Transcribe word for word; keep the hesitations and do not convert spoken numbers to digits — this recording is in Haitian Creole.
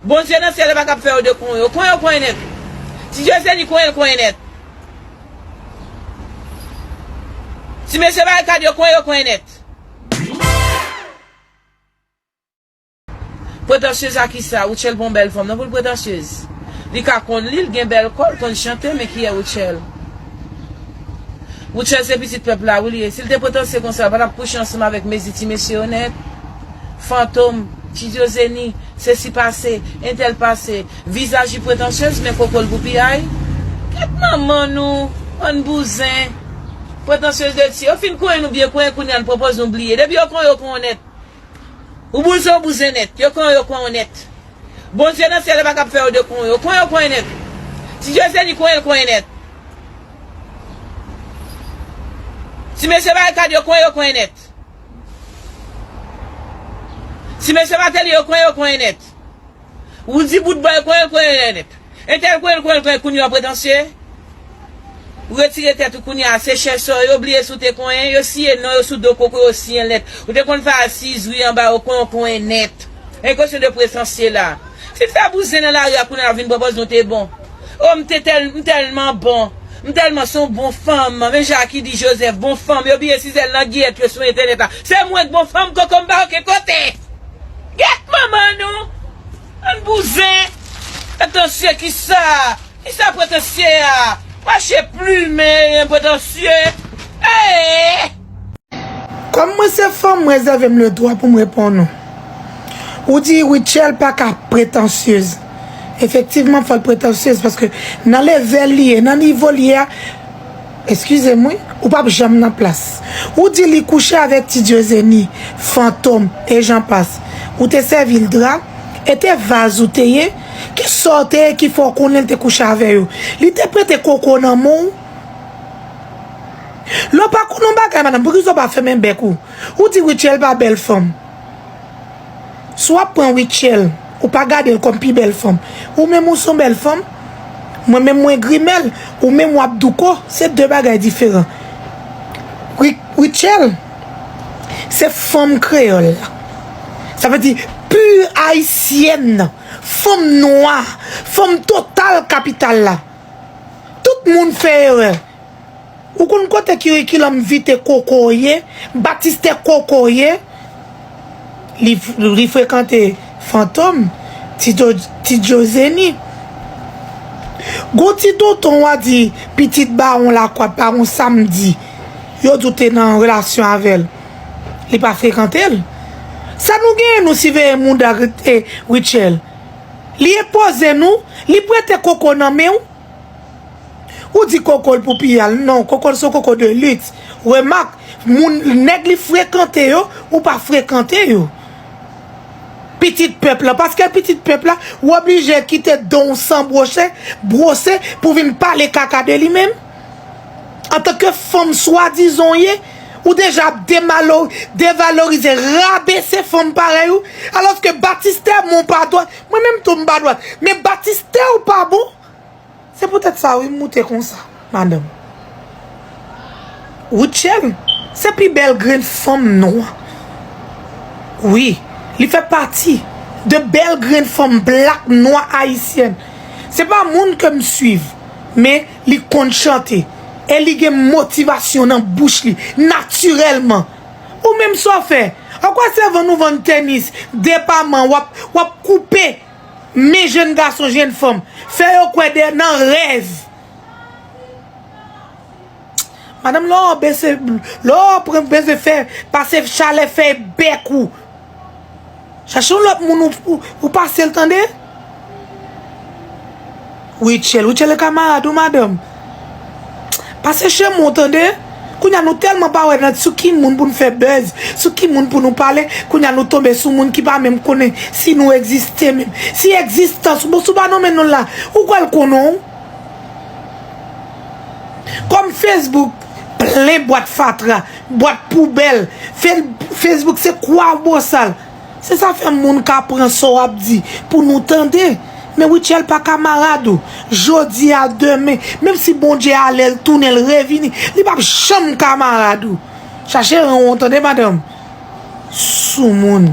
Bondye nan syèl la pa kab fè yo de konyen. Yo konyen, yo konyen nèt. Ti Dye Zeni konyen, l konyen nèt. Ti mesye Barikad yo konyen, yo konyen nèt. Pretansyez a kisa? Rutshelle pa yon bèl fanm non pou l pretansyez. Li ka konn li, l gen bèl kò, l konn chante, men kiyè Rutshelle? Rutshelle se pitit pèp la, wi, li ye. Si l te pretansye konsa, l pa t ap kouche ansanm avèk mezi ti mesye yo nèt. Fantom, Ti Diozeni, sesi pase, entèl pase. Vizaj li pretansyez, men koko l pou piyay. Kèt manman nou, bann bouzen. Pretansyez de ti. Yo fin konyen nou byen konyen, kounye a n pwopoze nou bliye. Depi yo konyen, yo konyen nèt. Ou bouzen, ou bouzen nèt. Yo konyen, yo konyen nèt. Bondye nan syèl la pa kab fè yo de konyen. Yo konyen, yo konyen nèt. Ti Diozeni konyen, l konyen nèt. Ti mesye Barikad yo konyen, yo konyen nèt. Ti mesye Martelly yo konyen, yo konyen nèt. Ou di bout bòy konyen, l konyen nèt. Entèl konyen, l konyen, l konyen, kounye a w pretansye. Ou retire tèt ou kounye a, se chèch sa yo bliye si w te konyen, yo siye non yo sou do koko, yo siyen lèt. Ou te konn fè asiz wi anba yo konyen, konyen nèt. En kesyon de pretansye la. Si fè bouzen nan lari a kounye a vin pwopoze nou te bon. O, m te tèl, m tèlman bon. M tèlman se yon bon fanm. Men Jackie di Joseph, bon fanm. Yo bliye sizèl nan giyèt yo sou entènèt la. Se mwen k bon fanm, koko m pa okenn kote. Gèt manman nou. Bann bouzen. Pretansye kisa? Kisa pretansye a? Mache plimen, pretansye. Hey! Kòm mwen se fanm, m rezève m le dwa pou m reponn ou. Ou di Rutshelle pa ka pretansyez. Efektivman, fò l pretansyez paske nan levèl li ye, nan nivo li ye a, eskize m wi, ou p ap janm nan plas. Ou di li kouche avèk Ti Diozeni, Fantom, e jan pas. Ou te sèvi l dra, e te vaz ou te ye, ki sa w te ye ki fè w konnen l te kouche avè yo? Li te prete koko nan men w? Lè w pa konn yon bagay, madanm, poukisa w pa fèmen bèk ou? Ou di Rutshelle pa bèl fanm. Si w ap pran Rutshelle, ou pa gade l kòm pi bèl fanm. Ou menm ou se yon bèl fanm. Mwen menm mwen grimèl, ou menm w ap douko, se de bagay diferan. Ri-, Rutshelle, se fanm kreyòl la. Sa vle di pi ayisyèn nan, fanm nwa, fanm total kapital la. Tout moun fè erè. Ou konn kote Kirikilanm Vite koko ye, Batistè koko ye, li, li frekante Fantom, Ti Do-, Ti Diozeni. Gon ti tonton w a di pitit bawon Lakwa, bawon Samdi, yo di w te nan relasyon avè l. Li pa frekante l. Sa nou genyen nou siveye mouda, e, Rutshelle? Li enpoze nou, li prete koko nan men w. Ou di koko l pou piyay, non, koko l se yon koko de luxe. Remak, moun, nèg li frekante yo, ou pa frekante yo. Pitit pèp la, paske pitit pèp la, ou oblije kite don w san bwoche, bwose pou vin pale kaka de li menm. Antanke fanm swadizan w ye, ou deja ap demalo-, devalorize, rabese fanm parèy ou, alòske Batistè, men w pa dwat, mwen menm tou m pa dwat, men Batistè ou pa bon. Se poutèt sa wi m moute konsa, madanm. Rutshelle, se pi bèl grenn fanm nwa. Wi, li fè pati de bèl grenn fanm blak nwa ayisyèn. Se pa moun ke m swiv, men li konn chante. E li gen motivasyon nan bouch li, natirèlman. Ou menm sa w fè? Akwè se vann ou vann tenis, depaman, w ap, w ap koupe men jenn gason, jenn fanm, fè yo kwè de, nan rèv. Madanm, lè w bese, lè w pran bese fè, pase chalè fè bèk ou. Chache yon lòt moun ou, ou, ou pase l, tande? Rutshelle, Rutshelle e kamarad ou, madanm. Pase chemen w, tande? Kounye a nou tèlman pa wè nan sou ki moun pou n fè buzz, sou ki moun pou nou pale, kounye a nou tonbe sou moun ki pa menm konnen si nou egziste menm. Si egzistans ou, bon, si w pa nonmen non l la, ou kwè l konnen w? Kòm Facebook plen bwat fatra, bwat poubèl, fe-, Facebook se kwa bosal. Se sa fè moun ka pran sa w ap di pou nou tande. Men Rutshelle pa kamarad ou. Jodi a, demen, menm si Bondye ale, l tounen, l revini, li p ap janm kamarad ou. Chache ran w, tande, madanm. Soumoun.